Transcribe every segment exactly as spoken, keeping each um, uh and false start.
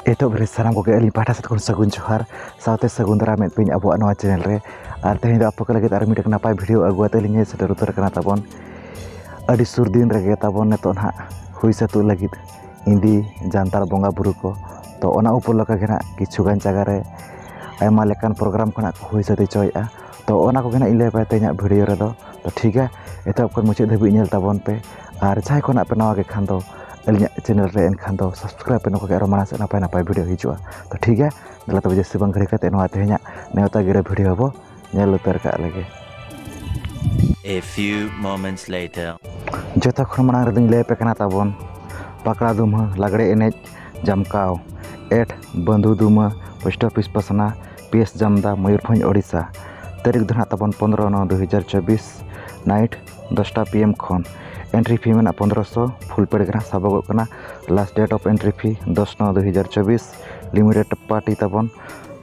ᱮᱛᱚᱦᱚᱵ ᱨᱮ ᱥᱟᱱᱟᱢ ᱠᱚᱜᱮ ᱟᱹᱞᱤᱧ ᱯᱟᱦᱴᱟ ᱥᱮᱫ ᱠᱷᱚᱱ ᱥᱟᱹᱜᱩᱱ ᱡᱚᱦᱟᱨ, ᱥᱟᱶᱛᱮ ᱥᱟᱹᱜᱩᱱ ᱫᱟᱨᱟᱢ ᱮᱫ ᱯᱮᱭᱟᱹᱧ ᱟᱵᱚᱣᱟᱜ ᱱᱚᱣᱟ ᱪᱮᱱᱮᱞ ᱨᱮ᱾ ᱟᱨ ᱛᱮᱦᱮᱧ ᱫᱚ ᱟᱯᱮ ᱠᱚ ᱞᱟᱹᱜᱤᱫ ᱟᱨ ᱢᱤᱫᱴᱟᱝ ᱱᱟᱯᱟᱭ ᱵᱷᱤᱰᱤᱭᱳ ᱟᱹᱜᱩ ᱠᱟᱛᱮ ᱞᱤᱧ ᱦᱮᱡ ᱥᱮᱴᱮᱨ ᱩᱛᱟᱹᱨ ᱟᱠᱟᱱᱟ ᱛᱟᱵᱚᱱ᱾ ᱟᱹᱰᱤ ᱥᱩᱨ ᱫᱤᱱ ᱨᱮᱜᱮ ᱛᱟᱵᱚᱱ ᱱᱤᱛᱚᱜ ᱱᱟᱦᱟᱜ ᱦᱩᱭ ᱥᱟᱹᱛᱚᱜ ᱞᱟᱹᱜᱤᱫ ᱤᱸᱫᱤ ᱡᱟᱱᱛᱟᱲ ᱵᱚᱸᱜᱟ ᱵᱩᱨᱩ ᱠᱚ᱾ ᱛᱚ, ᱚᱱᱟ ᱩᱯᱚᱞᱚᱠᱠᱷᱮ ᱜᱮ ᱱᱟᱦᱟᱜ ᱠᱤᱪᱷᱩ ᱜᱟᱱ ᱡᱟᱭᱜᱟ ᱨᱮ ᱟᱭᱢᱟ ᱞᱮᱠᱟᱱ ᱯᱨᱳᱜᱨᱟᱢ ᱠᱚ ᱱᱟᱦᱟᱜ ᱠᱚ ᱦᱩᱭ ᱥᱟᱹᱛ ᱦᱚᱪᱚᱭᱮᱫᱼᱟ᱾ ᱛᱚ, ᱚᱱᱟ ᱠᱚᱜᱮ ᱱᱟᱦᱟᱜ ᱤᱧ ᱞᱟᱹᱭ ᱟᱯᱮᱭᱟ ᱛᱮᱦᱮᱧᱟᱜ ᱵᱷᱤᱰᱤᱭᱳ ᱨᱮᱫᱚ᱾ ᱛᱚ, ᱴᱷᱤᱠ ᱜᱮᱭᱟ, ᱮᱛᱚᱦᱚᱵ ᱠᱷᱚᱱ ᱢᱩᱪᱟᱹᱫ ᱫᱷᱟᱹᱵᱤᱡ ᱧᱮᱞ ᱛᱟᱵᱚᱱ ᱯᱮ᱾ ᱟᱨ ᱡᱟᱦᱟᱸᱭ ᱠᱚ ᱱᱟᱦᱟᱜ ᱯᱮ ᱱᱟᱣᱟ ᱜᱮ ᱠᱷᱟᱱ ᱫᱚ ᱟᱹᱞᱤᱧᱟᱜ ᱪᱮᱱᱮᱞ ᱨᱮ, ᱮᱱᱠᱷᱟᱱ ᱫᱚ ᱥᱟᱵᱥᱠᱨᱟᱭᱤᱵᱽ ᱯᱮ, ᱱᱚᱝᱠᱟ ᱜᱮ ᱟᱨᱚ ᱢᱟᱲᱟᱝ ᱥᱮᱫ ᱱᱟᱯᱟᱭ ᱱᱟᱯᱟᱭ ᱵᱷᱤᱰᱤᱭᱳ ᱦᱤᱡᱩᱜᱼᱟ᱾ ᱛᱚ, ᱴᱷᱤᱠ ᱜᱮᱭᱟ, ᱫᱮᱞᱟ ᱛᱚᱵᱮ ᱡᱟᱹᱥᱛᱤ ᱵᱟᱝ ᱜᱷᱟᱹᱲᱤ ᱠᱟᱛᱮ ᱱᱚᱣᱟ ᱛᱮᱦᱮᱧᱟᱜ ᱱᱮᱣᱛᱟ ᱜᱤᱨᱟᱹ ᱵᱷᱤᱰᱤᱭᱳ ᱵᱚ ᱧᱮᱞ ᱩᱛᱟᱹᱨ ᱠᱟᱜ ᱞᱮᱜᱮ᱾ A few moments later. ᱡᱚᱛᱚ ᱠᱷᱚᱱ ᱢᱟᱲᱟᱝ ᱨᱮᱫᱚᱧ ᱞᱟᱹᱭ ᱟᱯᱮ ᱠᱟᱱᱟ ᱛᱟᱵᱚᱱ ᱯᱟᱠᱲᱟ ᱫᱩᱢᱦᱟᱹ ᱞᱟᱜᱽᱲᱮ ᱮᱱᱮᱡ ᱡᱟᱢᱠᱟᱣ, at Bandhu Duma, post office Pasna, P S Jamda, Mayurbhanj, Odisha. ᱛᱟᱹᱨᱤᱠᱷ ᱫᱚ ᱱᱟᱦᱟᱜ ᱛᱟᱵᱚᱱ ᱯᱚᱱᱨᱚ ᱱᱚ ᱫᱩ ᱦᱟᱡᱟᱨ ᱪᱚᱵᱵᱤᱥ, ᱱᱟᱭᱤᱴ ᱫᱚᱥᱴᱟ ᱯᱤ ᱮᱢ ᱠᱷᱚᱱ᱾ ᱮᱱᱴᱨᱤ ᱯᱷᱤ ᱢᱮᱱᱟᱜᱼᱟ ᱯᱚᱱᱨᱚᱥᱚ, ᱯᱷᱩᱞ ᱯᱮᱰ ᱜᱮ ᱱᱟᱦᱟᱜ ᱥᱟᱵᱚᱜᱚᱜ ᱠᱟᱱᱟ᱾ Last date of entry fee ᱫᱚᱥ ᱱᱚ ᱫᱩ ᱦᱟᱡᱟᱨ ᱪᱚᱵᱵᱤᱥ᱾ ᱞᱤᱢᱤᱴᱮᱰ ᱯᱟᱨᱴᱤ ᱛᱟᱵᱚᱱ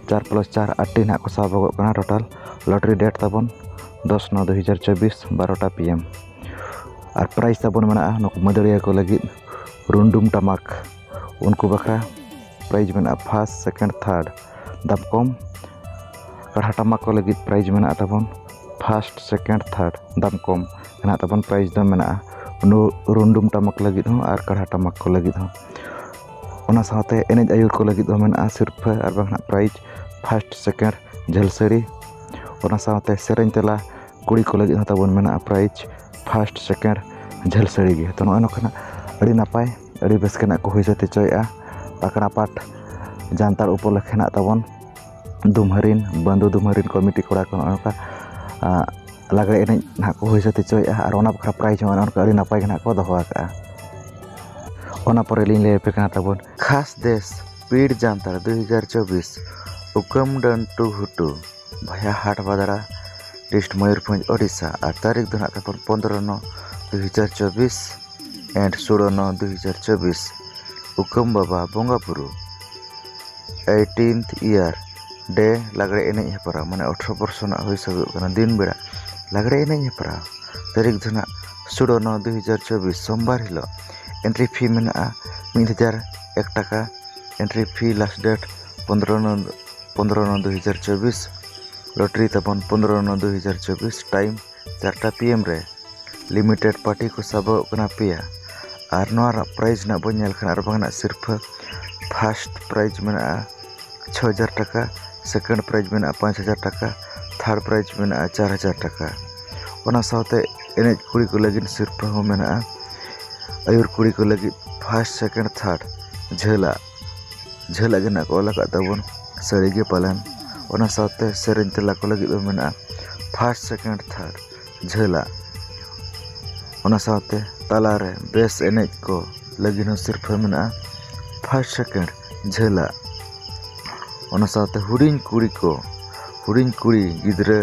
ᱪᱟᱨ ᱯᱞᱟᱥ ᱪᱟᱨ ᱟᱴᱴᱤ ᱱᱟᱦᱟᱜ ᱠᱚ ᱥᱟᱵᱚᱜᱚᱜ ᱠᱟᱱᱟ᱾ ᱴᱳᱴᱟᱞ ᱞᱚᱴᱟᱨᱤ ᱰᱮᱴ ᱛᱟᱵᱚᱱ ᱫᱚᱥ ᱱᱚ ᱫᱩ ᱦᱟᱡᱟᱨ ᱪᱚᱵᱵᱤᱥ, ᱵᱟᱨᱚᱴᱟ ᱯᱤ ᱮᱢ᱾ ᱟᱨ ᱯᱨᱟᱭᱤᱡᱽ ᱛᱟᱵᱚᱱ ᱢᱮᱱᱟᱜᱼᱟ ᱱᱩᱠᱩ ᱢᱟᱹᱫᱟᱹᱲᱤᱭᱟᱹ ᱠᱚ ᱞᱟᱹᱜᱤᱫ ᱨᱩᱱᱰᱩᱢ ᱴᱟᱢᱟᱠ, ᱩᱱᱠᱩ ᱵᱟᱠᱷᱨᱟ ᱯᱨᱟᱭᱤᱡᱽ ᱢᱮᱱᱟᱜᱼᱟ ᱯᱷᱟᱥᱴ, ᱥᱮᱠᱮᱱᱰ, ᱛᱷᱟᱨᱰ, ᱫᱟᱢ ᱠᱚᱢ᱾ ᱠᱟᱲᱦᱟ ᱴᱟᱢᱟᱠ ᱠᱚ ᱞᱟᱹᱜᱤᱫ ᱯᱨᱟᱭᱤᱡᱽ ᱢᱮᱱᱟᱜᱼᱟ ᱛᱟᱵᱚᱱ ᱯᱷᱟᱥᱴ, ᱥᱮᱠᱮᱱᱰ, ᱛᱷᱟᱨᱰ, ᱫᱟᱢ ᱠᱚᱢ ᱨᱮᱱᱟᱜ ᱛᱟᱵᱚᱱ ᱯᱨᱟᱭᱤᱡᱽ ᱫᱚ ᱢᱮᱱᱟᱜᱼᱟ᱾ ᱱᱩ-, ᱨᱩᱱᱰᱩᱢ ᱴᱟᱢᱟᱠ ᱞᱟᱹᱜᱤᱫ ᱦᱚᱸ ᱟᱨ ᱠᱟᱲᱦᱟ ᱴᱟᱢᱟᱠ ᱠᱚ ᱞᱟᱹᱜᱤᱫ ᱦᱚᱸ᱾ ᱚᱱᱟ ᱥᱟᱶᱛᱮ ᱮᱱᱮᱡ ᱟᱹᱭᱩᱨ ᱠᱚ ᱞᱟᱹᱜᱤᱫ ᱦᱚᱸ ᱢᱮᱱᱟᱜᱼᱟ ᱥᱤᱨᱯᱷᱟᱹ ᱟᱨ ᱵᱟᱝ ᱱᱟᱜ ᱯᱨᱟᱭᱤᱡᱽ, ᱯᱷᱟᱥᱴ, ᱥᱮᱠᱮᱱᱰ, ᱡᱷᱟᱹᱞ ᱥᱟᱹᱲᱤ᱾ ᱚᱱᱟ ᱥᱟᱶᱛᱮ ᱥᱮᱨᱮᱧ ᱛᱮᱞᱟ ᱠᱩᱲᱤ ᱠᱚ ᱞᱟᱹᱜᱤᱫ ᱦᱚᱸ ᱛᱟᱵᱚᱱ ᱢᱮᱱᱟᱜᱼᱟ ᱯᱨᱟᱭᱤᱡᱽ, ᱯᱷᱟᱥᱴ, ᱥᱮᱠᱮᱱᱰ, ᱡᱷᱟᱹᱞ ᱥᱟᱹᱲᱤ ᱜᱮ᱾ ᱛᱚ, ᱱᱚᱜᱼᱚᱭ ᱱᱚᱝᱠᱟᱱᱟᱜ ᱟᱹᱰᱤ ᱱᱟᱯᱟᱭ, ᱟᱹᱰᱤ ᱨᱟᱹᱥᱠᱟᱹ ᱨᱮᱱᱟᱜ ᱠᱚ ᱦᱩᱭ ᱥᱟᱹᱛ ᱦᱚᱪᱚᱭᱮᱫᱼᱟ᱾ ᱯᱟᱠᱲᱟ ᱯᱟᱴ ᱡᱟᱱᱛᱟᱲ ᱩᱯᱚᱞᱚᱠᱠᱷᱮ ᱱᱟᱜ ᱛᱟᱵᱚᱱ ᱫᱩᱢᱦᱟᱹᱨᱤᱱ, ᱵᱟᱹᱱᱫᱩ ᱫᱩᱢᱦᱟᱹᱨᱤᱱ ᱠᱚᱢᱤᱴᱤ ᱠᱚᱲᱟ ᱠᱚ ᱱᱚᱜᱼᱚ ᱱᱚᱝᱠᱟ, ᱟᱸ, ᱞᱟᱜᱽᱲᱮ ᱮᱱᱮᱡ ᱱᱟᱦᱟᱜ ᱠᱚ ᱦᱩᱭ ᱥᱟᱹᱛ ᱦᱚᱪᱚᱭᱮᱫᱼᱟ᱾ ᱟᱨ ᱚᱱᱟ ᱵᱟᱠᱷᱨᱟ ᱯᱨᱟᱭᱤᱡᱽ ᱦᱚᱸ ᱚᱱᱮ ᱚᱱᱠᱟ ᱟᱹᱰᱤ ᱱᱟᱯᱟᱭ ᱜᱮ ᱱᱟᱦᱟᱜ ᱠᱚ ᱫᱚᱦᱚ ᱟᱠᱟᱫᱼᱟ᱾ ᱚᱱᱟ ᱯᱚᱨᱮ ᱞᱤᱧ ᱞᱟᱹᱭ ᱟᱯᱮ ᱠᱟᱱᱟ ᱛᱟᱵᱚᱱ ᱠᱷᱟᱥ ᱫᱮᱥ ᱯᱤᱲ ᱡᱟᱱᱛᱟᱲ ᱫᱩᱭ ᱦᱟᱡᱟᱨ ᱪᱚᱵᱵᱤᱥ, ᱩᱠᱟᱹᱢ ᱰᱟᱹᱱᱴᱩ ᱜᱷᱩᱴᱩ ᱵᱷᱟᱭᱟ ᱦᱟᱴ ᱵᱟᱫᱽᱲᱟ, ᱰᱤᱥᱴ ᱢᱚᱭᱩᱨᱵᱷᱚᱸᱡᱽ, ᱳᱰᱤᱥᱟ᱾ ᱟᱨ ᱛᱟᱹᱨᱤᱠᱷ ᱫᱚ ᱱᱟᱦᱟᱜ ᱛᱟᱵᱚᱱ ᱯᱚᱱᱫᱽᱨᱚ ᱱᱚ ᱫᱩᱭ ᱦᱟᱡᱟᱨ ᱪᱚᱵᱵᱤᱥ and ᱥᱳᱲᱚ ᱱᱚ ᱫᱩᱭ ᱦᱟᱡᱟᱨ ᱪᱚᱵᱵᱤᱥ, ᱩᱠᱟᱹᱢ ᱵᱟᱵᱟ ᱵᱚᱸᱜᱟ ᱵᱩᱨᱩ, ᱮᱭᱤᱴᱤᱱᱛᱷ ᱤᱭᱟᱨ ᱰᱮ ᱞᱟᱜᱽᱲᱮ ᱮᱱᱮᱡ ᱦᱮᱯᱨᱟᱣ, ᱢᱟᱱᱮ ᱟᱴᱷᱨᱚ ᱵᱚᱨᱥᱚ ᱨᱮᱱᱟᱜ ᱦᱩᱭ ᱥᱟᱹᱛᱚᱜ ᱠᱟᱱᱟ᱾ ᱫᱤᱱ ᱵᱮᱲᱟ ᱞᱟᱜᱽᱲᱮ ᱮᱱᱮᱡ ᱦᱮᱯᱨᱟᱣ, ᱛᱟᱹᱨᱤᱠᱷ ᱫᱚ ᱱᱟᱦᱟᱜ ᱥᱳᱲᱚ ᱱᱚ ᱫᱩᱭ ᱦᱟᱡᱟᱨ ᱪᱚᱵᱵᱤᱥ, ᱥᱳᱢᱵᱟᱨ ᱦᱤᱞᱳᱜ᱾ ᱮᱱᱴᱨᱤ ᱯᱷᱤ ᱢᱮᱱᱟᱜᱼᱟ ᱢᱤᱫ ᱦᱟᱡᱟᱨ ᱮᱠ ᱴᱟᱠᱟ᱾ Entry fee last date ᱯᱚᱱᱫᱽᱨᱚ ᱱᱚ ᱯᱚᱱᱫᱽᱨᱚ ᱱᱚ ᱫᱩ ᱦᱟᱡᱟᱨ ᱪᱚᱵᱵᱤᱥ᱾ Lottery ᱛᱟᱵᱚᱱ ᱯᱚᱱᱫᱽᱨᱚ ᱱᱚ ᱫᱩ ᱦᱟᱡᱟᱨ ᱪᱚᱵᱵᱤᱥ, time ᱪᱟᱨᱴᱟ PM ᱨᱮ᱾ Limited party ᱠᱚ ᱥᱟᱵᱚᱜ ᱠᱟᱱᱟ ᱯᱮᱭᱟ᱾ ᱟᱨ ᱱᱚᱣᱟ ᱨᱮᱱᱟᱜ prize ᱨᱮᱱᱟᱜ ᱵᱚᱱ ᱧᱮᱞ ᱠᱷᱟᱱ ᱟᱨ ᱵᱟᱝ ᱨᱮᱱᱟᱜ ᱥᱤᱨᱯᱷᱟᱹ, first prize ᱢᱮᱱᱟᱜᱼᱟ ᱪᱷᱚ ᱦᱟᱡᱟᱨ ᱴᱟᱠᱟ, second prize ᱢᱮᱱᱟᱜᱼᱟ ᱯᱟᱸᱪ ᱦᱟᱡᱟᱨ ᱴᱟᱠᱟ, third prize ᱢᱮᱱᱟᱜᱼᱟ ᱪᱟᱨ ᱦᱟᱡᱟᱨ ᱴᱟᱠᱟ᱾ ᱚᱱᱟ ᱥᱟᱶᱛᱮ ᱮᱱᱮᱡ ᱠᱩᱲᱤ ᱠᱚ ᱞᱟᱹᱜᱤᱫ ᱥᱤᱨᱯᱷᱟᱹ ᱦᱚᱸ ᱢᱮᱱᱟᱜᱼᱟ᱾ ᱟᱹᱭᱩᱨ ᱠᱩᱲᱤ ᱠᱚ ᱞᱟᱹᱜᱤᱫ first, second, third ᱡᱷᱟᱹᱞᱟᱜ, ᱡᱷᱟᱹᱞᱟᱜ ᱜᱮ ᱱᱟᱜ ᱠᱚ ᱚᱞ ᱟᱠᱟᱫ ᱛᱟᱵᱚᱱ, ᱥᱟᱹᱲᱤ ᱜᱮ ᱯᱟᱞᱮᱱ᱾ ᱚᱱᱟ ᱥᱟᱶᱛᱮ ᱥᱮᱨᱮᱧ ᱛᱮᱞᱟ ᱠᱚ ᱞᱟᱹᱜᱤᱫ ᱫᱚ ᱢᱮᱱᱟᱜᱼᱟ first, second, third ᱡᱷᱟᱹᱞᱟᱜ᱾ ᱚᱱᱟ ᱥᱟᱶᱛᱮ ᱛᱟᱞᱟᱨᱮ best ᱮᱱᱮᱡ ᱠᱚ ᱞᱟᱹᱜᱤᱫ ᱦᱚᱸ ᱥᱤᱨᱯᱷᱟᱹ ᱢᱮᱱᱟᱜᱼᱟ first, second ᱡᱷᱟᱹᱞᱟᱜ᱾ ᱚᱱᱟ ᱥᱟᱶᱛᱮ ᱦᱩᱰᱤᱧ ᱠᱩᱲᱤ ᱠᱚ, ᱦᱩᱰᱤᱧ ᱠᱩᱲᱤ ᱜᱤᱫᱽᱨᱟᱹ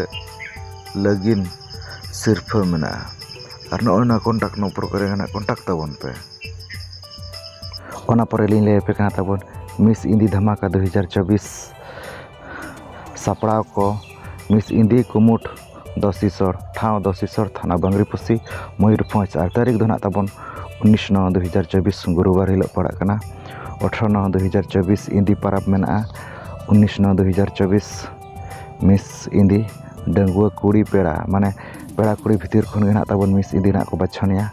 ᱞᱟᱹᱜᱤᱫ ᱥᱤᱨᱯᱷᱟᱹ ᱢᱮᱱᱟᱜᱼᱟ᱾ ᱟᱨ ᱱᱚᱜᱼᱚᱭ ᱱᱚᱣᱟ contact ᱱᱚᱢᱵᱚᱨ ᱠᱚᱨᱮ ᱱᱟᱜ contact ᱛᱟᱵᱚᱱ ᱯᱮ᱾ ᱚᱱᱟ ᱯᱚᱨᱮ ᱞᱤᱧ ᱞᱟᱹᱭ ᱟᱯᱮ ᱠᱟᱱᱟ ᱛᱟᱵᱚᱱ ᱢᱤᱥ ᱤᱱᱫᱤ ᱫᱷᱟᱢᱟᱠᱟ ᱫᱩ ᱦᱟᱡᱟᱨ ᱪᱚᱵᱵᱤᱥ᱾ ᱥᱟᱯᱲᱟᱣ ᱠᱚ ᱢᱤᱥ ᱤᱱᱫᱤ ᱠᱩᱢᱩᱴ ᱫᱚᱥᱤᱥᱚᱲ, ᱴᱷᱟᱶ ᱫᱚᱥᱤᱥᱚᱲ, ᱛᱷᱟᱱᱟ ᱵᱟᱝᱨᱤᱯᱚᱥᱤ, ᱢᱚᱭᱩᱨᱵᱷᱚᱸᱡᱽ᱾ ᱟᱨ ᱛᱟᱹᱨᱤᱠᱷ ᱫᱚ ᱱᱟᱜ ᱛᱟᱵᱚᱱ ᱩᱱᱤᱥ ᱱᱚ ᱫᱩ ᱦᱟᱡᱟᱨ ᱪᱚᱵᱵᱤᱥ, ᱜᱩᱨᱩᱵᱟᱨ ᱦᱤᱞᱳᱜ ᱯᱟᱲᱟᱜ ᱠᱟᱱᱟ᱾ ᱟᱴᱷᱨᱚ ᱱᱚ ᱫᱩ ᱦᱟᱡᱟᱨ ᱪᱚᱵᱵᱤᱥ ᱤᱱᱫᱤ ᱯᱟᱨᱟᱵᱽ ᱢᱮᱱᱟᱜᱼᱟ᱾ ᱩᱱᱤᱥ ᱱᱚ ᱫᱩ ᱦᱟᱡᱟᱨ ᱪᱚᱵᱵᱤᱥ ᱢᱤᱥ ᱤᱱᱫᱤ ᱰᱟᱺᱜᱩᱣᱟᱹ ᱠᱩᱲᱤ ᱯᱮᱲᱟ, ᱢᱟᱱᱮ ᱯᱮᱲᱟ ᱠᱩᱲᱤ ᱵᱷᱤᱛᱤᱨ ᱠᱷᱚᱱ ᱜᱮ ᱱᱟᱜ ᱛᱟᱵᱚᱱ ᱢᱤᱥ ᱤᱱᱫᱤ ᱱᱟᱜ ᱠᱚ ᱵᱟᱪᱷᱚᱱᱮᱭᱟ᱾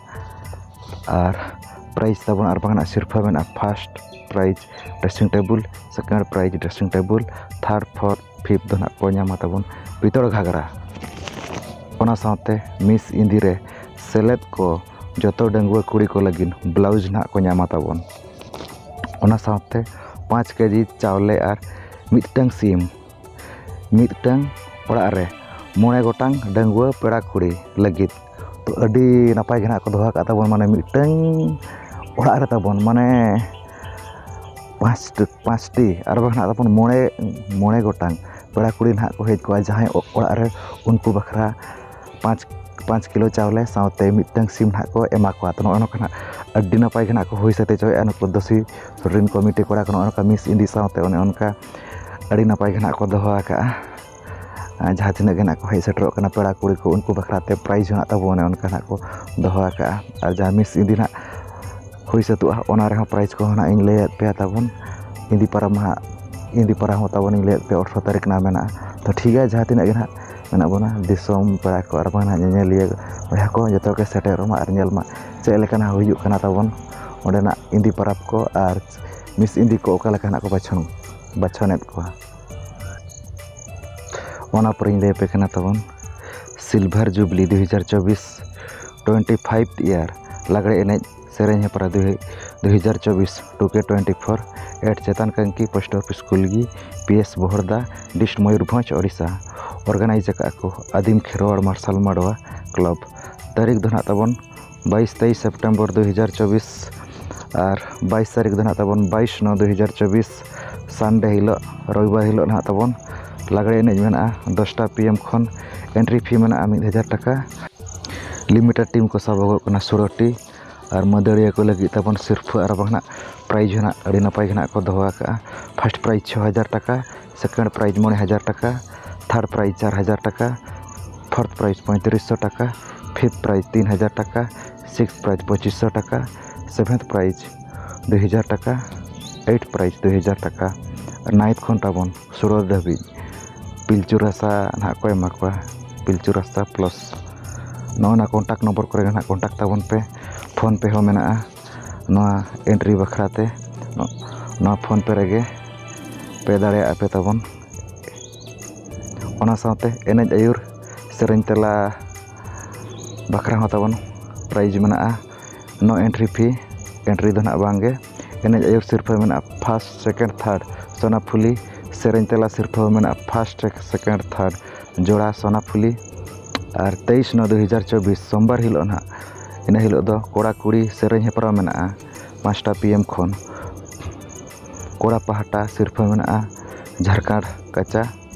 ᱟᱨ prize ᱛᱟᱵᱚᱱ ᱟᱨ ᱵᱟᱝ ᱱᱟᱜ ᱥᱤᱨᱯᱷᱟᱹ ᱢᱮᱱᱟᱜᱼᱟ first prize dressing table, second prize dressing table, third, fourth, fifth ᱫᱚ ᱱᱟᱜ ᱠᱚ ᱧᱟᱢᱟ ᱛᱟᱵᱚᱱ ᱯᱤᱛᱚᱲ ᱜᱷᱟᱜᱽᱨᱟ᱾ ᱚᱱᱟ ᱥᱟᱶᱛᱮ ᱢᱤᱥ ᱤᱱᱫᱤ ᱨᱮ ᱥᱮᱞᱮᱫ ᱠᱚ ᱡᱚᱛᱚ ᱰᱟᱺᱜᱩᱣᱟᱹ ᱠᱩᱲᱤ ᱠᱚ ᱞᱟᱹᱜᱤᱫ blouse ᱱᱟᱜ ᱠᱚ ᱧᱟᱢᱟ ᱛᱟᱵᱚᱱ᱾ ᱚᱱᱟ ᱥᱟᱶᱛᱮ ᱯᱟᱸᱪ ᱠᱮᱡᱤ ᱪᱟᱣᱞᱮ ᱟᱨ ᱢᱤᱫᱴᱟᱝ ᱥᱤᱢ ᱢᱤᱫᱴᱟᱝ ᱚᱲᱟᱜ ᱨᱮ ᱢᱚᱬᱮ ᱜᱚᱴᱟᱝ ᱰᱟᱺᱜᱩᱣᱟᱹ ᱯᱮᱲᱟ ᱠᱩᱲᱤ ᱞᱟᱹᱜᱤᱫ᱾ ᱛᱚ, ᱟᱹᱰᱤ ᱱᱟᱯᱟᱭ ᱜᱮ ᱱᱟᱜ ᱠᱚ ᱫᱚᱦᱚ ᱟᱠᱟᱫ ᱛᱟᱵᱚᱱ, ᱢᱟᱱᱮ ᱢᱤᱫᱴᱟᱝ ᱚᱲᱟᱜ ᱨᱮ ᱛᱟᱵᱚᱱ, ᱢᱟᱱᱮ ᱯᱟᱸᱪ, ᱯᱟᱸᱪᱴᱤ ᱟᱨ ᱵᱟᱝ ᱱᱟᱜ ᱛᱟᱵᱚᱱ ᱢᱚᱬᱮ, ᱢᱚᱬᱮ ᱜᱚᱴᱟᱝ ᱯᱮᱲᱟ ᱠᱩᱲᱤ ᱱᱟᱦᱟᱜ ᱠᱚ ᱦᱮᱡ ᱠᱚᱜᱼᱟ, ᱡᱟᱦᱟᱸᱭ ᱚ-, ᱚᱲᱟᱜ ᱨᱮ ᱩᱱᱠᱩ ᱵᱟᱠᱷᱨᱟ ᱯᱟᱸᱪ, ᱯᱟᱸᱪ ᱠᱤᱞᱳ ᱪᱟᱣᱞᱮ ᱥᱟᱶᱛᱮ ᱢᱤᱫᱴᱟᱝ ᱥᱤᱢ ᱱᱟᱦᱟᱜ ᱠᱚ ᱮᱢᱟ ᱠᱚᱣᱟ᱾ ᱛᱚ, ᱱᱚᱜᱼᱚ ᱱᱚᱝᱠᱟ ᱱᱟᱜ ᱟᱹᱰᱤ ᱱᱟᱯᱟᱭ ᱜᱮ ᱱᱟᱜ ᱠᱚ ᱦᱩᱭ ᱥᱟᱹᱛ ᱦᱚᱪᱚᱭᱮᱫᱼᱟ ᱱᱩᱠᱩ ᱫᱚᱥᱤ ᱨᱮᱱ ᱠᱚᱢᱤᱴᱤ ᱠᱚᱲᱟ ᱠᱚ᱾ ᱱᱚᱜᱼᱚ ᱱᱚᱝᱠᱟ ᱢᱤᱥ ᱤᱱᱫᱤ ᱥᱟᱶᱛᱮ ᱚᱱᱮ ᱚᱱᱠᱟ ᱟᱹᱰᱤ ᱱᱟᱯᱟᱭ ᱜᱮ ᱱᱟᱜ ᱠᱚ ᱫᱚᱦᱚ ᱟᱠᱟᱫᱼᱟ᱾ ᱟᱨ ᱡᱟᱦᱟᱸ ᱛᱤᱱᱟᱹᱜ ᱜᱮ ᱱᱟᱜ ᱠᱚ ᱦᱮᱡ ᱥᱮᱴᱮᱨᱚᱜ ᱠᱟᱱᱟ ᱯᱮᱲᱟ ᱠᱩᱲᱤ ᱠᱚ, ᱩᱱᱠᱩ ᱵᱟᱠᱷᱨᱟ ᱛᱮ prize ᱦᱚᱸ ᱱᱟᱜ ᱛᱟᱵᱚ ᱚᱱᱮ ᱚᱱᱠᱟ ᱱᱟᱜ ᱠᱚ ᱫᱚᱦᱚ ᱟᱠᱟᱫᱼᱟ᱾ ᱟᱨ ᱡᱟᱦᱟᱸ ᱢᱤᱥ ᱤᱱᱫᱤ ᱱᱟᱜ ᱦᱩᱭ ᱥᱟᱹᱛᱚᱜᱼᱟ, ᱚᱱᱟ ᱨᱮᱦᱚᱸ prize ᱠᱚᱦᱚᱸ ᱱᱟᱜ ᱤᱧ ᱞᱟᱹᱭᱟᱫ ᱯᱮᱭᱟ ᱛᱟᱵᱚᱱ᱾ ᱤᱸᱫᱤ ᱯᱟᱨᱟᱵᱽ ᱢᱟ ᱦᱟᱸᱜ, ᱤᱸᱫᱤ ᱯᱟᱨᱟᱵᱽ ᱦᱚᱸ ᱛᱟᱵᱚᱱ ᱤᱧ ᱞᱟᱹᱭᱟᱫ ᱯᱮ ᱟᱴᱷᱨᱚ ᱛᱟᱹᱨᱤᱠᱷ ᱨᱮᱱᱟᱜ ᱢᱮᱱᱟᱜᱼᱟ᱾ ᱛᱚ ᱴᱷᱤᱠ ᱜᱮᱭᱟ, ᱡᱟᱦᱟᱸ ᱛᱤᱱᱟᱹᱜ ᱜᱮ ᱱᱟᱦᱟᱜ ᱢᱮᱱᱟᱜ ᱵᱚᱱᱟ, ᱫᱤᱥᱚᱢ ᱯᱮᱲᱟ ᱠᱚ ᱟᱨ ᱵᱟᱝ ᱱᱟᱦᱟᱜ ᱧᱮᱧᱮᱞᱤᱭᱟᱹ ᱵᱚᱭᱦᱟ ᱠᱚ, ᱡᱚᱛᱚ ᱜᱮ ᱥᱮᱴᱮᱨᱚᱜ ᱢᱟ ᱟᱨ ᱧᱮᱞ ᱢᱟ ᱪᱮᱫ ᱞᱮᱠᱟ ᱱᱟᱦᱟᱜ ᱦᱩᱭᱩᱜ ᱠᱟᱱᱟ ᱛᱟᱵᱚᱱ ᱚᱸᱰᱮᱱᱟᱜ ᱤᱸᱫᱤ ᱯᱟᱨᱟᱵᱽ ᱠᱚ ᱟᱨ ᱢᱤᱥ ᱤᱸᱫᱤ ᱠᱚ ᱚᱠᱟ ᱞᱮᱠᱟ ᱱᱟᱦᱟᱜ ᱠᱚ ᱵᱟᱪᱷᱚᱱ, ᱵᱟᱪᱷᱚᱱᱮᱫ ᱠᱚᱣᱟ᱾ ᱚᱱᱟ ᱯᱚᱨᱮᱧ ᱞᱟᱹᱭ ᱟᱯᱮ ᱠᱟᱱᱟ ᱛᱟᱵᱚᱱ ᱥᱤᱞᱵᱷᱟᱨ ᱡᱩᱵᱽᱞᱤ ᱫᱩ ᱦᱟᱡᱟᱨ ᱪᱚᱵᱵᱤᱥ, ᱴᱩᱭᱮᱱᱴᱤ ᱯᱷᱟᱭᱤᱵᱷ ᱤᱭᱟᱨ ᱞᱟᱜᱽᱲᱮ ᱮᱱᱮᱡ ᱥᱮᱨᱮᱧ ᱦᱮᱯᱨᱟᱣ ᱫᱩ ᱦᱟᱡᱟᱨ ᱪᱚᱵᱵᱤᱥ, two K twenty four at ᱪᱮᱛᱟᱱ Kanki post office Kulgi, P S Bahalda, dist Mayurbhanj, Odisha. Organise ᱟᱠᱟᱫᱼᱟ ᱠᱚ ᱟᱹᱫᱤᱢ ᱠᱷᱮᱨᱣᱟᱲ ᱢᱟᱨᱥᱟᱞ ᱢᱟᱰᱣᱟ ᱠᱞᱟᱵᱽ᱾ ᱛᱟᱹᱨᱤᱠᱷ ᱫᱚ ᱱᱟᱦᱟᱜ ᱛᱟᱵᱚᱱ ᱵᱟᱭᱤᱥ ᱛᱮᱭᱤᱥ ᱥᱮᱯᱴᱮᱢᱵᱚᱨ ᱫᱩ ᱦᱟᱡᱟᱨ ᱪᱚᱵᱵᱤᱥ ᱟᱨ ᱵᱟᱭᱤᱥ ᱛᱟᱹᱨᱤᱠᱷ ᱫᱚ ᱱᱟᱦᱟᱜ ᱛᱟᱵᱚᱱ ᱵᱟᱭᱤᱥ ᱱᱚ ᱫᱩ ᱦᱟᱡᱟᱨ ᱪᱚᱵᱵᱤᱥ, ᱥᱟᱱᱰᱮ ᱦᱤᱞᱳᱜ, ᱨᱚᱵᱤᱵᱟᱨ ᱦᱤᱞᱳᱜ ᱱᱟᱦᱟᱜ ᱛᱟᱵᱚᱱ ᱞᱟᱜᱽᱲᱮ ᱮᱱᱮᱡ ᱢᱮᱱᱟᱜᱼᱟ ᱫᱚᱥᱴᱟ ᱯᱤ ᱮᱢ ᱠᱷᱚᱱ᱾ ᱮᱱᱴᱨᱤ ᱯᱷᱤ ᱢᱮᱱᱟᱜᱼᱟ ᱢᱤᱫ ᱦᱟᱡᱟᱨ ᱴᱟᱠᱟ᱾ ᱞᱤᱢᱤᱴᱮᱰ ᱴᱤᱢ ᱠᱚ ᱥᱟᱵᱚᱜᱚᱜ ᱠᱟᱱᱟ ᱥᱳᱞᱳ ᱴᱤ ᱟᱨ ᱢᱟᱹᱫᱟᱹᱲᱤᱭᱟᱹ ᱠᱚ ᱞᱟᱹᱜᱤᱫ ᱛᱟᱵᱚᱱ ᱥᱤᱨᱯᱷᱟᱹ ᱟᱨ ᱵᱟᱝ ᱱᱟᱦᱟᱜ ᱯᱨᱟᱭᱤᱡᱽ ᱦᱚᱸ ᱱᱟᱦᱟᱜ ᱟᱹᱰᱤ ᱱᱟᱯᱟᱭ ᱜᱮ ᱱᱟᱦᱟᱜ ᱠᱚ ᱫᱚᱦᱚ ᱟᱠᱟᱫᱼᱟ᱾ ᱯᱷᱟᱥᱴ ᱯᱨᱟᱭᱤᱡᱽ ᱪᱷᱚ ᱦᱟᱡᱟᱨ ᱴᱟᱠᱟ, ᱥᱮᱠᱮᱱᱰ ᱯᱨᱟᱭᱤᱡᱽ ᱢᱚᱬᱮ ᱦᱟᱡᱟᱨ ᱴᱟᱠᱟ, ᱛᱷᱟᱨᱰ ᱯᱨᱟᱭᱤᱡᱽ ᱪᱟᱨ ᱦᱟᱡᱟᱨ ᱴᱟᱠᱟ, ᱯᱷᱳᱨᱛᱷ ᱯᱨᱟᱭᱤᱡᱽ ᱯᱚᱸᱭᱛᱨᱤᱥ ᱥᱚ ᱴᱟᱠᱟ, ᱯᱷᱤᱯᱛᱷ ᱯᱨᱟᱭᱤᱡᱽ ᱛᱤᱱ ᱦᱟᱡᱟᱨ ᱴᱟᱠᱟ, ᱥᱤᱠᱥᱛᱷ ᱯᱨᱟᱭᱤᱡᱽ ᱯᱚᱸᱪᱤᱥ ᱥᱚ ᱴᱟᱠᱟ, ᱥᱮᱵᱷᱮᱱᱛᱷ ᱯᱨᱟᱭᱤᱡᱽ ᱫᱩᱭ ᱦᱟᱡᱟᱨ ᱴᱟᱠᱟ, ᱮᱭᱤᱴ ᱯᱨᱟᱭᱤᱡᱽ ᱫᱩᱭ ᱦᱟᱡᱟᱨ ᱴᱟᱠᱟ, ᱟᱨ ᱱᱟᱭᱤᱱᱛᱷ ᱠᱷᱚᱱ ᱛᱟᱵᱚᱱ ᱥᱳᱞᱳ ᱫᱷᱟᱹᱵᱤᱡ ᱯᱤᱞᱪᱩ ᱨᱟᱥᱟ ᱱᱟᱦᱟᱜ ᱠᱚ ᱮᱢᱟ ᱠᱚᱣᱟ, ᱯᱤᱞᱪᱩ ᱨᱟᱥᱟ ᱯᱞᱟᱥ᱾ ᱱᱚᱜᱼᱚ ᱱᱟ ᱠᱚᱱᱴᱟᱠᱴ ᱱᱚᱢᱵᱚᱨ ᱠᱚᱨᱮ ᱜᱮ ᱱᱟᱦᱟᱜ ᱠᱚᱱᱴᱟᱠᱴ ᱛᱟᱵᱚᱱ ᱯᱮ, ᱯᱷᱳᱱ ᱯᱮ ᱦᱚᱸ ᱢᱮᱱᱟᱜᱼᱟ᱾ ᱱᱚᱣᱟ ᱮᱱᱴᱨᱤ ᱵᱟᱠᱷᱨᱟ ᱛᱮ ᱱᱚᱣᱟ ᱯᱷᱳᱱ ᱯᱮ ᱨᱮᱜᱮ ᱯᱮ ᱫᱟᱲᱮᱭᱟᱜᱼᱟ ᱯᱮ ᱛᱟᱵᱚᱱ᱾ ᱚᱱᱟ ᱥᱟᱶᱛᱮ ᱮᱱᱮᱡ ᱟᱹᱭᱩᱨ ᱥᱮᱨᱮᱧ ᱛᱮᱞᱟ ᱵᱟᱠᱷᱨᱟ ᱦᱚᱸ ᱛᱟᱵᱚᱱ ᱯᱨᱟᱭᱤᱡᱽ ᱢᱮᱱᱟᱜᱼᱟ᱾ ᱱᱳ ᱮᱱᱴᱨᱤ ᱯᱷᱤ, ᱮᱱᱴᱨᱤ ᱫᱚ ᱱᱟᱦᱟᱜ ᱵᱟᱝ ᱜᱮ᱾ ᱮᱱᱮᱡ ᱟᱹᱭᱩᱨ ᱥᱤᱨᱯᱷᱟᱹ ᱢᱮᱱᱟᱜᱼᱟ ᱯᱷᱟᱥᱴ, ᱥᱮᱠᱮᱱᱰ, ᱛᱷᱟᱨᱰ᱾ ᱥᱳᱱᱟ ᱯᱷᱩᱞᱤ ᱥᱮᱨᱮᱧ ᱛᱮᱞᱟ ᱥᱤᱨᱯᱷᱟᱹ ᱢᱮᱱᱟᱜᱼᱟ ᱯᱷᱟᱥᱴ, ᱥᱮᱠᱮᱱᱰ, ᱛᱷᱟᱨᱰ᱾ ᱡᱚᱲᱟ ᱥᱳᱱᱟ ᱯᱷᱩᱞᱤ᱾ ᱟᱨ ᱛᱮᱭᱤᱥ ᱱᱚ ᱫᱩ ᱦᱟᱡᱟᱨ ᱪᱚᱵᱵᱤᱥ ᱥᱳᱢᱵᱟᱨ ᱦᱤᱞᱳᱜ ᱱᱟᱦᱟᱜ, ᱤᱱᱟᱹ ᱦᱤᱞᱳᱜ ᱫᱚ ᱠᱚᱲᱟ ᱠᱩᱲᱤ ᱥᱮᱨᱮᱧ ᱦᱮᱯᱨᱟᱣ ᱢᱮᱱᱟᱜᱼᱟ ᱯᱟᱸᱪᱴᱟ ᱯᱤ ᱮᱢ ᱠᱷᱚᱱ᱾ ᱠᱚᱲᱟ ᱯᱟᱦᱴᱟ ᱥᱤᱨᱯᱷᱟᱹ ᱢᱮᱱᱟᱜᱼᱟ ᱡᱷᱟᱨᱠᱷᱚᱸᱰ ᱠᱟᱪᱟ,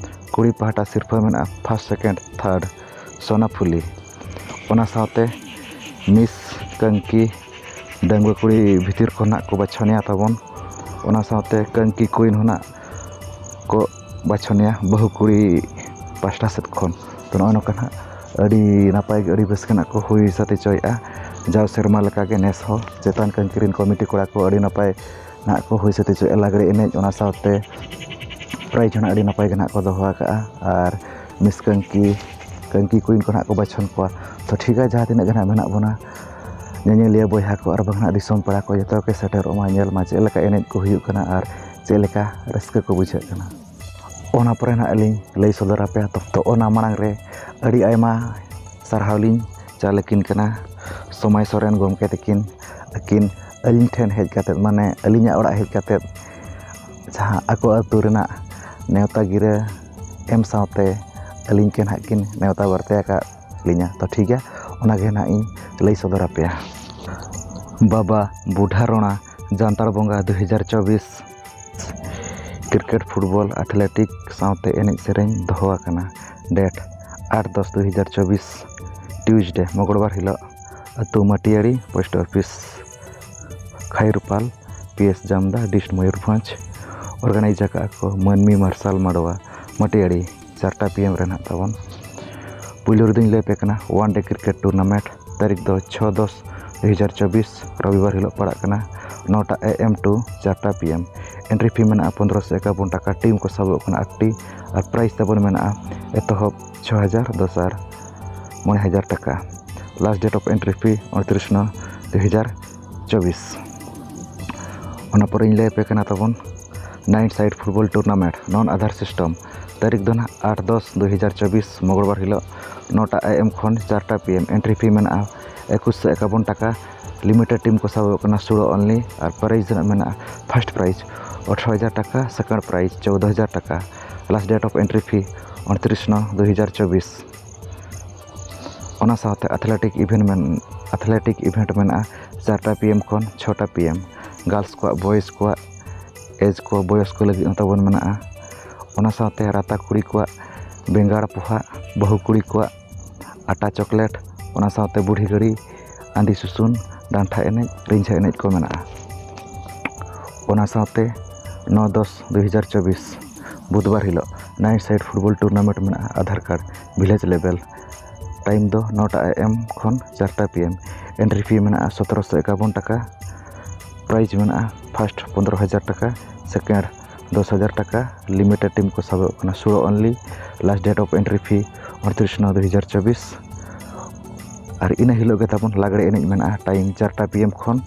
ᱠᱩᱲᱤ ᱯᱟᱦᱴᱟ ᱥᱤᱨᱯᱷᱟᱹ ᱢᱮᱱᱟᱜᱼᱟ ᱯᱷᱟᱥᱴ, ᱥᱮᱠᱮᱱᱰ, ᱛᱷᱟᱨᱰ᱾ ᱥᱳᱱᱟ ᱯᱷᱩᱞᱤ᱾ ᱚᱱᱟ ᱥᱟᱶᱛᱮ ᱢᱤᱥ ᱠᱟᱝᱠᱤ ᱰᱟᱺᱜᱩᱣᱟᱹ ᱠᱩᱲᱤ ᱵᱷᱤᱛᱤᱨ ᱠᱷᱚᱱᱟᱜ ᱠᱚ ᱵᱟᱪᱷᱚᱱᱮᱭᱟ ᱛᱟᱵᱚᱱ᱾ ᱚᱱᱟ ᱥᱟᱶᱛᱮ ᱠᱟᱝᱠᱤ ᱠᱩᱭᱤᱱ ᱦᱚᱸ ᱱᱟᱜ ᱠᱚ ᱵᱟᱪᱷᱚᱱᱮᱭᱟ ᱵᱟᱹᱦᱩ ᱠᱩᱲᱤ ᱯᱟᱥᱴᱟ ᱥᱮᱫ ᱠᱷᱚᱱ᱾ ᱛᱚ ᱱᱚᱜᱼᱚᱭ ᱱᱚᱝᱠᱟ ᱱᱟᱜ ᱟᱹᱰᱤ ᱱᱟᱯᱟᱭ ᱜᱮ, ᱟᱹᱰᱤ ᱨᱟᱹᱥᱠᱟᱹ ᱱᱟᱜ ᱠᱚ ᱦᱩᱭ ᱥᱟᱹᱛ ᱦᱚᱪᱚᱭᱮᱫᱼᱟ᱾ ᱡᱟᱣ ᱥᱮᱨᱢᱟ ᱞᱮᱠᱟᱜᱮ ᱱᱮᱥ ᱦᱚᱸ ᱪᱮᱛᱟᱱ ᱠᱟᱝᱠᱤ ᱨᱮᱱ ᱠᱚᱢᱤᱴᱤ ᱠᱚᱲᱟ ᱠᱚ ᱟᱹᱰᱤ ᱱᱟᱯᱟᱭ ᱱᱟᱦᱟᱜ ᱠᱚ ᱦᱩᱭ ᱥᱟᱹᱛ ᱦᱚᱪᱚᱭᱮᱫᱼᱟ ᱞᱟᱜᱽᱲᱮ ᱮᱱᱮᱡ, ᱚᱱᱟ ᱥᱟᱶᱛᱮ prize ᱦᱚᱸ ᱱᱟᱦᱟᱜ ᱟᱹᱰᱤ ᱱᱟᱯᱟᱭ ᱜᱮ ᱱᱟᱦᱟᱜ ᱠᱚ ᱫᱚᱦᱚ ᱟᱠᱟᱫᱼᱟ᱾ ᱟᱨ Miss ᱠᱟᱹᱝᱠᱤ, ᱠᱟᱹᱝᱠᱤ queen ᱠᱚ ᱱᱟᱦᱟᱜ ᱠᱚ ᱵᱟᱪᱷᱚᱱ ᱠᱚᱣᱟ᱾ ᱛᱚ ᱴᱷᱤᱠ ᱜᱮᱭᱟ, ᱡᱟᱦᱟᱸ ᱛᱤᱱᱟᱹᱜ ᱜᱮ ᱱᱟᱦᱟᱜ ᱢᱮᱱᱟᱜ ᱵᱚᱱᱟ ᱧᱮᱧᱮᱞᱤᱭᱟᱹ ᱵᱚᱭᱦᱟ ᱠᱚ ᱟᱨ ᱵᱟᱝ ᱱᱟᱦᱟᱜ ᱫᱤᱥᱚᱢ ᱯᱮᱲᱟ ᱠᱚ, ᱡᱚᱛᱚ ᱜᱮ ᱥᱮᱴᱮᱨᱚᱜ ᱢᱟ, ᱧᱮᱞ ᱢᱟ ᱪᱮᱫ ᱞᱮᱠᱟ ᱮᱱᱮᱡ ᱠᱚ ᱦᱩᱭᱩᱜ ᱠᱟᱱᱟ ᱟᱨ ᱪᱮᱫ ᱞᱮᱠᱟ ᱨᱟᱹᱥᱠᱟᱹ ᱠᱚ ᱵᱩᱡᱷᱟᱹᱜ ᱠᱟᱱᱟ᱾ ᱚᱱᱟ ᱯᱚᱨᱮ ᱱᱟᱦᱟᱜ ᱞᱤᱧ ᱞᱟᱹᱭ ᱥᱚᱫᱚᱨ ᱟᱯᱮᱭᱟ᱾ ᱛᱚ, ᱛᱚ ᱚᱱᱟ ᱢᱟᱲᱟᱝ ᱨᱮ ᱟᱹᱰᱤ ᱟᱭᱢᱟ ᱥᱟᱨᱦᱟᱣ ᱞᱤᱧ ᱪᱟᱞ ᱟᱹᱠᱤᱱ ᱠᱟᱱᱟ ᱥᱚᱢᱟᱭ ᱥᱚᱨᱮᱱ ᱜᱚᱢᱠᱮ ᱛᱟᱹᱠᱤᱱ᱾ ᱟᱹᱠᱤᱱ ᱟᱹᱞᱤᱧ ᱴᱷᱮᱱ ᱦᱮᱡ ᱠᱟᱛᱮᱫ, ᱢᱟᱱᱮ ᱟᱹᱞᱤᱧᱟᱜ ᱚᱲᱟᱜ ᱦᱮᱡ ᱠᱟᱛᱮᱫ ᱡᱟᱦᱟᱸ ᱟᱠᱚ ᱟᱹᱛᱩ ᱨᱮᱱᱟᱜ ᱱᱮᱣᱛᱟ ᱜᱤᱨᱟᱹ ᱮᱢ ᱥᱟᱶᱛᱮ ᱟᱹᱞᱤᱧ ᱜᱮ ᱱᱟᱦᱟᱜ ᱠᱤᱱ ᱱᱮᱣᱛᱟ ᱵᱟᱨᱛᱮ ᱟᱠᱟᱫ ᱞᱤᱧᱟ᱾ ᱛᱚ ᱴᱷᱤᱠ ᱜᱮᱭᱟ, ᱚᱱᱟᱜᱮ ᱱᱟᱦᱟᱜ ᱤᱧ ᱞᱟᱹᱭ ᱥᱚᱫᱚᱨ ᱟᱯᱮᱭᱟ᱾ ᱵᱟᱵᱟ ᱵᱩᱰᱷᱟ ᱨᱚᱲᱟ ᱡᱟᱱᱛᱟᱲ ᱵᱚᱸᱜᱟ ᱫᱩ ᱦᱟᱡᱟᱨ ᱪᱚᱵᱵᱤᱥ᱾ Cricket, football, athletic ᱥᱟᱶᱛᱮ ᱮᱱᱮᱡ ᱥᱮᱨᱮᱧ ᱫᱚᱦᱚ ᱟᱠᱟᱱᱟ᱾ Date ᱟᱴ ᱫᱚᱥ ᱫᱩ ᱦᱟᱡᱟᱨ ᱪᱚᱵᱵᱤᱥ, Tuesday, ᱢᱚᱝᱜᱚᱞᱵᱟᱨ ᱦᱤᱞᱳᱜ, ᱟᱹᱛᱩ ᱢᱟᱹᱴᱤᱭᱟᱹᱲᱤ, post office, ᱠᱷᱟᱭᱨᱩᱯᱟᱞ, P S ᱡᱟᱢᱫᱟ, District ᱢᱚᱭᱩᱨᱵᱷᱚᱸᱡᱽ᱾ Organize ᱟᱠᱟᱫᱼᱟ ᱠᱚ ᱢᱟᱹᱱᱢᱤ ᱢᱟᱨᱥᱟᱞ ᱢᱟᱰᱣᱟ, ᱢᱟᱹᱴᱤᱭᱟᱹᱲᱤ, ᱪᱟᱨᱴᱟ P M ᱨᱮ ᱱᱟᱦᱟᱜ ᱛᱟᱵᱚᱱ᱾ ᱯᱩᱭᱞᱩ ᱨᱮᱫᱚᱧ ᱞᱟᱹᱭ ᱟᱯᱮ ᱠᱟᱱᱟ one day cricket tournament, ᱛᱟᱹᱨᱤᱠᱷ ᱫᱚ ᱪᱷᱚ ᱫᱚᱥ ᱫᱩ ᱦᱟᱡᱟᱨ ᱪᱚᱵᱵᱤᱥ, ᱨᱚᱵᱤᱵᱟᱨ ᱦᱤᱞᱳᱜ ᱯᱟᱲᱟᱜ ᱠᱟᱱᱟ, ᱱᱚᱴᱟ A M to ᱪᱟᱨᱴᱟ P M᱾ Entry fee ᱢᱮᱱᱟᱜᱼᱟ ᱯᱚᱱᱫᱽᱨᱚᱥᱚ ᱮᱠᱟᱵᱚᱱ ᱴᱟᱠᱟ, team ᱠᱚ ᱥᱟᱵᱚᱜ ᱠᱟᱱᱟ ᱟᱴᱴᱤ, ᱟᱨ prize ᱛᱟᱵᱚᱱ ᱢᱮᱱᱟᱜᱼᱟ ᱮᱛᱚᱦᱚᱵ ᱪᱷᱚ ᱦᱟᱡᱟᱨ, ᱫᱚᱥᱟᱨ ᱢᱚᱬᱮ ᱦᱟᱡᱟᱨ ᱴᱟᱠᱟ᱾ Last date of entry fee ᱩᱱᱛᱨᱤᱥ ᱱᱚ ᱫᱩ ᱦᱟᱡᱟᱨ ᱪᱚᱵᱵᱤᱥ᱾ ᱚᱱᱟ ᱯᱚᱨᱮᱧ ᱞᱟᱹᱭ ᱟᱯᱮ ᱠᱟᱱᱟ ᱛᱟᱵᱚᱱ nine side football tournament, non Aadhaar system, ᱛᱟᱹᱨᱤᱠᱷ ᱫᱚ ᱱᱟᱦᱟᱜ ᱟᱴ ᱫᱚᱥ ᱫᱩ ᱦᱟᱡᱟᱨ ᱪᱚᱵᱵᱤᱥ, ᱢᱚᱝᱜᱚᱞᱵᱟᱨ ᱦᱤᱞᱳᱜ, ᱱᱚᱴᱟ A M ᱠᱷᱚᱱ ᱪᱟᱨᱴᱟ P M᱾ Entry fee ᱢᱮᱱᱟᱜᱼᱟ ᱮᱠᱩᱥᱥᱚ ᱮᱠᱟᱵᱚᱱ ᱴᱟᱠᱟ᱾ Limited team ᱠᱚ ᱥᱟᱵᱚᱜ ᱠᱟᱱᱟ ᱥᱳᱲᱚ only, ᱟᱨ prize ᱨᱮᱱᱟᱜ ᱢᱮᱱᱟᱜᱼᱟ first prize ᱟᱴᱷᱨᱚ ᱦᱟᱡᱟᱨ ᱴᱟᱠᱟ, second prize ᱪᱳᱫᱽᱫᱚ ᱦᱟᱡᱟᱨ ᱴᱟᱠᱟ᱾ Last date of entry fee ᱩᱱᱛᱨᱤᱥ ᱱᱚ ᱫᱩ ᱦᱟᱡᱟᱨ ᱪᱚᱵᱵᱤᱥ᱾ ᱚᱱᱟ ᱥᱟᱶᱛᱮ athletic event ᱢᱮᱱ, athletic event ᱢᱮᱱᱟᱜᱼᱟ ᱪᱟᱨᱴᱟ P M ᱠᱷᱚᱱ ᱪᱷᱚᱴᱟ P M᱾ Girls ᱠᱚᱣᱟᱜ, boys ᱠᱚᱣᱟᱜ, age ᱠᱚ, ᱵᱚᱭᱚᱥ ᱠᱚ ᱞᱟᱹᱜᱤᱫ ᱦᱚᱸ ᱛᱟᱵᱚᱱ ᱢᱮᱱᱟᱜᱼᱟ᱾ ᱚᱱᱟ ᱥᱟᱶᱛᱮ ᱨᱟᱛᱟ ᱠᱩᱲᱤ ᱠᱚᱣᱟᱜ ᱵᱮᱸᱜᱟᱲ ᱯᱚᱦᱟ, ᱵᱟᱹᱦᱩ ᱠᱩᱲᱤ ᱠᱚᱣᱟᱜ ᱟᱴᱟ chocolate, ᱚᱱᱟ ᱥᱟᱶᱛᱮ ᱵᱩᱲᱦᱤ ᱜᱟᱹᱲᱤ, ᱟᱸᱫᱤ ᱥᱩᱥᱩᱱ, ᱰᱟᱱᱴᱟ ᱮᱱᱮᱡ, ᱨᱤᱸᱡᱷᱟᱹ ᱮᱱᱮᱡ ᱠᱚ ᱢᱮᱱᱟᱜᱼᱟ᱾ ᱚᱱᱟ ᱥᱟᱶᱛᱮ ᱱᱚ ᱫᱚᱥ ᱫᱩ ᱦᱟᱡᱟᱨ ᱪᱚᱵᱵᱤᱥ, ᱵᱩᱫᱷᱵᱟᱨ ᱦᱤᱞᱳᱜ, nine side football tournament ᱢᱮᱱᱟᱜᱼᱟ, Aadhaar card, village level᱾ Time ᱫᱚ ᱱᱚᱴᱟ A M ᱠᱷᱚᱱ ᱪᱟᱨᱴᱟ P M᱾ Entry fee ᱢᱮᱱᱟᱜᱼᱟ ᱥᱚᱛᱨᱚᱥᱚ ᱮᱠᱟᱵᱚᱱ ᱴᱟᱠᱟ᱾ Prize ᱢᱮᱱᱟᱜᱼᱟ first ᱯᱚᱱᱫᱽᱨᱚ ᱦᱟᱡᱟᱨ ᱴᱟᱠᱟ, second ᱫᱚᱥ ᱦᱟᱡᱟᱨ ᱴᱟᱠᱟ᱾ Limited ᱴᱤᱢ ᱠᱚ ᱥᱟᱵᱚᱜ ᱠᱟᱱᱟ ᱥᱳᱲᱳ only᱾ Last date of entry fee ᱩᱱᱛᱨᱤᱥ ᱱᱚ ᱫᱩ ᱦᱟᱡᱟᱨ ᱪᱚᱵᱵᱤᱥ᱾ ᱟᱨ ᱤᱱᱟᱹ ᱦᱤᱞᱳᱜ ᱜᱮ ᱛᱟᱵᱚᱱ ᱞᱟᱜᱽᱲᱮ ᱮᱱᱮᱡ ᱢᱮᱱᱟᱜᱼᱟ, time ᱪᱟᱨᱴᱟ PM ᱠᱷᱚᱱ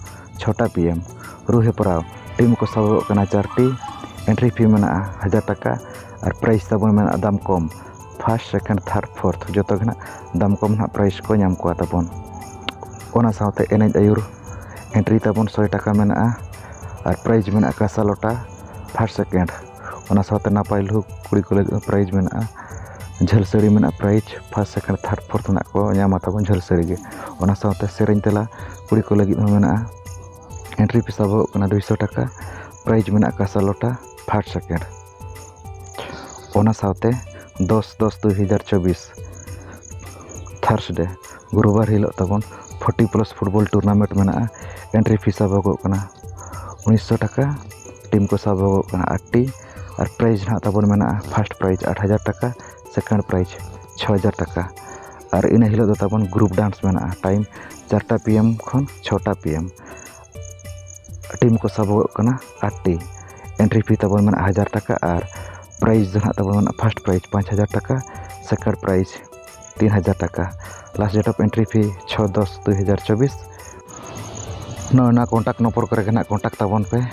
ᱪᱷᱚᱴᱟ PM᱾ ᱨᱩ ᱦᱮᱯᱨᱟᱣ ᱴᱤᱢ ᱠᱚ ᱥᱟᱵᱚᱜ ᱠᱟᱱᱟ ᱪᱟᱨᱴᱤ, entry fee ᱢᱮᱱᱟᱜᱼᱟ ᱦᱟᱡᱟᱨ ᱴᱟᱠᱟ ᱟᱨ prize ᱛᱟᱵᱚᱱ ᱢᱮᱱᱟᱜᱼᱟ ᱫᱟᱢ ᱠᱚᱢ, first, second, third, fourth ᱡᱚᱛᱚ ᱜᱮ ᱱᱟᱜ ᱫᱟᱢ ᱠᱚᱢ ᱱᱟᱜ prize ᱠᱚ ᱧᱟᱢ ᱠᱚᱣᱟ ᱛᱟᱵᱚᱱ᱾ ᱚᱱᱟ ᱥᱟᱶᱛᱮ ᱮᱱᱮᱡ ᱟᱹᱭᱩᱨ entry ᱛᱟᱵᱚᱱ ᱥᱚᱭ ᱴᱟᱠᱟ ᱢᱮᱱᱟᱜᱼᱟ ᱟᱨ prize ᱢᱮᱱᱟᱜᱼᱟ ᱠᱟᱸᱥᱟ ᱞᱚᱴᱟ first, second᱾ ᱚᱱᱟ ᱥᱟᱶᱛᱮ ᱱᱟᱯᱟᱭ ᱞᱩᱠ ᱠᱩᱲᱤ ᱠᱚ ᱞᱟᱹᱜᱤᱫ ᱦᱚᱸ prize ᱢᱮᱱᱟᱜᱼᱟ, ᱡᱷᱟᱹᱞ ᱥᱟᱹᱲᱤ ᱢᱮᱱᱟᱜᱼᱟ, prize first, second, third, fourth ᱱᱟᱜ ᱠᱚ ᱧᱟᱢᱟ ᱛᱟᱵᱚᱱ ᱡᱷᱟᱹᱞ ᱥᱟᱹᱲᱤ ᱜᱮ᱾ ᱚᱱᱟ ᱥᱟᱶᱛᱮ ᱥᱮᱨᱮᱧ ᱛᱮᱞᱟ ᱠᱩᱲᱤ ᱠᱚ ᱞᱟᱹᱜᱤᱫ ᱦᱚᱸ ᱢᱮᱱᱟᱜᱼᱟ, entry fee ᱥᱟᱵᱚᱜ ᱠᱟᱱᱟ ᱫᱩᱭᱥᱚ ᱴᱟᱠᱟ, prize ᱢᱮᱱᱟᱜᱼᱟ ᱠᱟᱸᱥᱟ ᱞᱚᱴᱟ first, second᱾ ᱚᱱᱟ ᱥᱟᱶᱛᱮ ᱫᱚᱥ ᱫᱚᱥ ᱫᱩᱭ ᱦᱟᱡᱟᱨ ᱪᱚᱵᱵᱤᱥ Thursday, ᱜᱩᱨᱩᱵᱟᱨ ᱦᱤᱞᱳᱜ ᱛᱟᱵᱚᱱ forty plus football tournament ᱢᱮᱱᱟᱜᱼᱟ᱾ Entry fee ᱥᱟᱵᱚᱜᱚᱜ ᱠᱟᱱᱟ ᱩᱱᱤᱥᱥᱚ ᱴᱟᱠᱟ, ᱴᱤᱢ ᱠᱚ ᱥᱟᱵᱚᱜᱚᱜ ᱠᱟᱱᱟ ᱟᱴᱴᱤ ᱟᱨ prize ᱱᱟᱦᱟᱜ ᱛᱟᱵᱚᱱ ᱢᱮᱱᱟᱜᱼᱟ first prize ᱟᱴ ᱦᱟᱡᱟᱨ ᱴᱟᱠᱟ, second prize ᱪᱷᱚ ᱦᱟᱡᱟᱨ ᱴᱟᱠᱟ᱾ ᱟᱨ ᱤᱱᱟᱹ ᱦᱤᱞᱳᱜ ᱫᱚ ᱛᱟᱵᱚᱱ group dance ᱢᱮᱱᱟᱜᱼᱟ, time ᱪᱟᱨᱴᱟ PM ᱠᱷᱚᱱ ᱪᱷᱚᱴᱟ PM᱾ ᱴᱤᱢ ᱠᱚ ᱥᱟᱵᱚᱜᱚᱜ ᱠᱟᱱᱟ ᱟᱴᱴᱤ᱾ Entry fee ᱛᱟᱵᱚᱱ ᱢᱮᱱᱟᱜᱼᱟ ᱦᱟᱡᱟᱨ ᱴᱟᱠᱟ ᱟᱨ prize ᱫᱚ ᱱᱟᱦᱟᱜ ᱛᱟᱵᱚᱱ ᱢᱮᱱᱟᱜᱼᱟ first prize ᱯᱟᱸᱪ ᱦᱟᱡᱟᱨ ᱴᱟᱠᱟ, second prize ᱛᱤᱱ ᱦᱟᱡᱟᱨ ᱴᱟᱠᱟ᱾ Last date of entry fee ᱪᱷᱚ ᱫᱚᱥ ᱫᱩᱭ ᱦᱟᱡᱟᱨ ᱪᱚᱵᱵᱤᱥ᱾ ᱱᱚᱜᱼᱚᱭ ᱱᱚᱣᱟ contact number ᱠᱚᱨᱮ ᱜᱮ ᱱᱟᱦᱟᱜ contact ᱛᱟᱵᱚᱱ ᱯᱮ᱾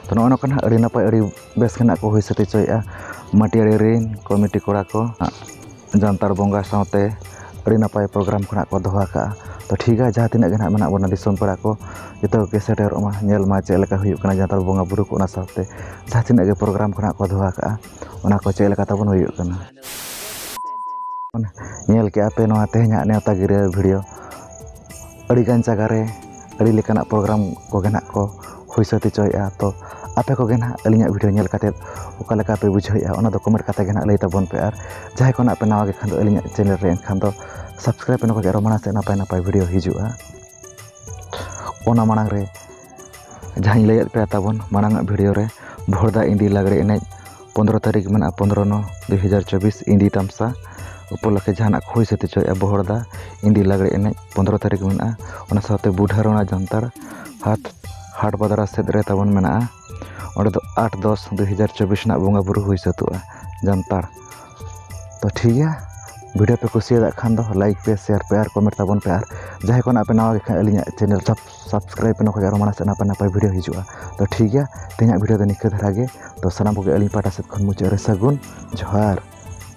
ᱛᱚ, ᱱᱚᱜᱼᱚ ᱱᱚᱝᱠᱟ ᱱᱟᱦᱟᱜ ᱟᱹᱰᱤ ᱱᱟᱯᱟᱭ, ᱟᱹᱰᱤ ᱵᱮᱥ ᱜᱮ ᱱᱟᱦᱟᱜ ᱠᱚ ᱦᱩᱭ ᱥᱟᱹᱛ ᱦᱚᱪᱚᱭᱮᱫᱼᱟ ᱢᱟᱹᱴᱤᱭᱟᱹᱲᱤ ᱨᱮᱱ ᱠᱚᱢᱤᱴᱤ ᱠᱚᱲᱟ ᱠᱚ᱾ ᱡᱟᱱᱛᱟᱲ ᱵᱚᱸᱜᱟ ᱥᱟᱶᱛᱮ ᱟᱹᱰᱤ ᱱᱟᱯᱟᱭ program ᱠᱷᱚᱱᱟᱜ ᱠᱚ ᱫᱚᱦᱚ ᱟᱠᱟᱫᱼᱟ᱾ ᱛᱚ ᱴᱷᱤᱠ ᱜᱮᱭᱟ, ᱡᱟᱦᱟᱸ ᱛᱤᱱᱟᱹᱜ ᱜᱮ ᱱᱟᱦᱟᱜ ᱢᱮᱱᱟᱜ ᱵᱚᱱᱟ ᱫᱤᱥᱚᱢ ᱯᱮᱲᱟ ᱠᱚ, ᱡᱚᱛᱚ ᱜᱮ ᱥᱮᱴᱮᱨᱚᱜ ᱢᱟ, ᱧᱮᱞ ᱢᱟ ᱪᱮᱫ ᱞᱮᱠᱟ ᱦᱩᱭᱩᱜ ᱠᱟᱱᱟ ᱡᱟᱱᱛᱟᱲ ᱵᱚᱸᱜᱟ ᱵᱩᱨᱩ ᱠᱚ, ᱚᱱᱟ ᱥᱟᱶᱛᱮ ᱡᱟᱦᱟᱸ ᱛᱤᱱᱟᱹᱜ ᱜᱮ program ᱠᱷᱚᱱᱟᱜ ᱠᱚ ᱫᱚᱦᱚ ᱟᱠᱟᱫᱼᱟ, ᱚᱱᱟ ᱠᱚ ᱪᱮᱫ ᱞᱮᱠᱟ ᱛᱟᱵᱚᱱ ᱦᱩᱭᱩᱜ ᱠᱟᱱᱟ᱾ ᱧᱮᱞ ᱠᱮᱜᱼᱟ ᱯᱮ ᱱᱚᱣᱟ ᱛᱮᱦᱮᱧᱟᱜ ᱱᱮᱣᱛᱟ ᱜᱤᱨᱟᱹ video᱾ ᱟᱹᱰᱤᱜᱟᱱ ᱡᱟᱭᱜᱟ ᱨᱮ ᱟᱹᱰᱤ ᱞᱮᱠᱟᱱᱟᱜ program ᱠᱚᱜᱮ ᱱᱟᱦᱟᱜ ᱠᱚ ᱦᱩᱭ ᱥᱟᱹᱛ ᱦᱚᱪᱚᱭᱮᱫᱼᱟ᱾ ᱛᱚ ᱟᱯᱮ ᱠᱚᱜᱮ ᱱᱟᱦᱟᱜ ᱟᱹᱞᱤᱧᱟᱜ video ᱧᱮᱞ ᱠᱟᱛᱮᱫ ᱚᱠᱟ ᱞᱮᱠᱟ ᱯᱮ ᱵᱩᱡᱷᱟᱹᱣᱮᱫᱼᱟ, ᱚᱱᱟ ᱫᱚ comment ᱠᱟᱛᱮ ᱜᱮ ᱱᱟᱦᱟᱜ ᱞᱟᱹᱭ ᱛᱟᱵᱚᱱ ᱯᱮ᱾ ᱟᱨ ᱡᱟᱦᱟᱸᱭ ᱠᱚ ᱱᱟᱦᱟᱜ ᱯᱮ ᱱᱟᱣᱟ ᱜᱮ ᱠᱷᱟᱱ ᱫᱚ ᱟᱹᱞᱤᱧᱟᱜ channel ᱨᱮ, ᱮᱱᱠᱷᱟᱱ ᱫᱚ subscribe ᱯᱮ, ᱱᱚᱝᱠᱟ ᱜᱮ ᱟᱨᱚ ᱢᱟᱲᱟᱝ ᱥᱮᱫ ᱱᱟᱯᱟᱭ ᱱᱟᱯᱟᱭ video ᱦᱤᱡᱩᱜᱼᱟ᱾ ᱚᱱᱟ ᱢᱟᱲᱟᱝ ᱨᱮ ᱡᱟᱦᱟᱸᱧ ᱞᱟᱹᱭᱟᱫ ᱯᱮᱭᱟ ᱛᱟᱵᱚᱱ ᱢᱟᱲᱟᱝ ᱟᱜ video ᱨᱮ, ᱵᱷᱚᱲᱫᱟ ᱤᱱᱫᱤ ᱞᱟᱜᱽᱲᱮ ᱮᱱᱮᱡ ᱯᱚᱱᱫᱽᱨᱚ ᱛᱟᱹᱨᱤᱠᱷ ᱢᱮᱱᱟᱜᱼᱟ, ᱯᱚᱱᱫᱽᱨᱚ ᱱᱚ ᱫᱩᱭ ᱦᱟᱡᱟᱨ ᱪᱚᱵᱵᱤᱥ, ᱤᱱᱫᱤ ᱛᱟᱢᱥᱟ ᱩᱯᱚᱞᱚᱠᱠᱷᱮ ᱡᱟᱦᱟᱱᱟᱜ ᱠᱚ ᱦᱩᱭ ᱥᱟᱹᱛ ᱦᱚᱪᱚᱭᱮᱫᱼᱟ᱾ ᱵᱚᱦᱚᱲᱫᱟ ᱤᱱᱫᱤ ᱞᱟᱜᱽᱲᱮ ᱮᱱᱮᱡ ᱯᱚᱱᱫᱽᱨᱚ ᱛᱟᱹᱨᱤᱠᱷ ᱢᱮᱱᱟᱜᱼᱟ᱾ ᱚᱱᱟ ᱥᱟᱶᱛᱮ ᱵᱩᱰᱷᱟᱹ ᱨᱚᱲᱟ ᱡᱟᱱᱛᱟᱲ ᱦᱟᱴ, ᱦᱟᱴ ᱵᱟᱫᱽᱨᱟ ᱥᱮᱫ ᱨᱮ ᱛᱟᱵᱚᱱ ᱢᱮᱱᱟᱜᱼᱟ᱾ ᱚᱸᱰᱮ ᱫᱚ ᱟᱴ ᱫᱚᱥ ᱫᱩ ᱦᱟᱡᱟᱨ ᱪᱚᱵᱵᱤᱥ ᱨᱮᱱᱟᱜ ᱵᱚᱸᱜᱟ ᱵᱩᱨᱩ ᱦᱩᱭ ᱥᱟᱹᱛᱚᱜᱼᱟ ᱡᱟᱱᱛᱟᱲ᱾ ᱛᱚ ᱴᱷᱤᱠ ᱜᱮᱭᱟ, ᱵᱷᱤᱰᱤᱭᱳ ᱯᱮ ᱠᱩᱥᱤᱭᱟᱫᱟᱜ ᱠᱷᱟᱱ ᱫᱚ ᱞᱟᱭᱤᱠ ᱯᱮ, ᱥᱮᱭᱟᱨ ᱯᱮ ᱟᱨ ᱠᱚᱢᱮᱱᱴ ᱛᱟᱵᱚᱱ ᱯᱮ᱾ ᱟᱨ ᱡᱟᱦᱟᱸᱭ ᱠᱚ ᱱᱟᱜ ᱯᱮ ᱱᱟᱣᱟ ᱜᱮ ᱠᱷᱟᱱ ᱟᱹᱞᱤᱧᱟᱜ ᱪᱮᱱᱮᱞ ᱥᱟᱵ ᱥᱟᱵᱥᱠᱨᱟᱭᱤᱵᱽ ᱯᱮ, ᱱᱚᱝᱠᱟ ᱜᱮ ᱟᱨᱚ ᱢᱟᱲᱟᱝ ᱥᱮᱫ ᱱᱟᱯᱟᱭ ᱱᱟᱯᱟᱭ ᱵᱷᱤᱰᱤᱭᱳ ᱦᱤᱡᱩᱜᱼᱟ᱾ ᱛᱚ ᱴᱷᱤᱠ ᱜᱮᱭᱟ, ᱛᱮᱦᱮᱧᱟᱜ ᱵᱷᱤᱰᱤᱭᱳ ᱫᱚ ᱱᱤᱝᱠᱟᱹ ᱫᱷᱟᱨᱟ ᱜᱮ᱾ ᱛᱚ ᱥᱟᱱᱟᱢ ᱠᱚᱜᱮ ᱟᱹᱞᱤᱧ ᱯᱟᱦᱴᱟ ᱥᱮᱫ ᱠᱷᱚᱱ ᱢᱩᱪᱟᱹᱫ ᱨᱮ ᱥᱟᱹᱜᱩᱱ ᱡᱚᱦᱟᱨ᱾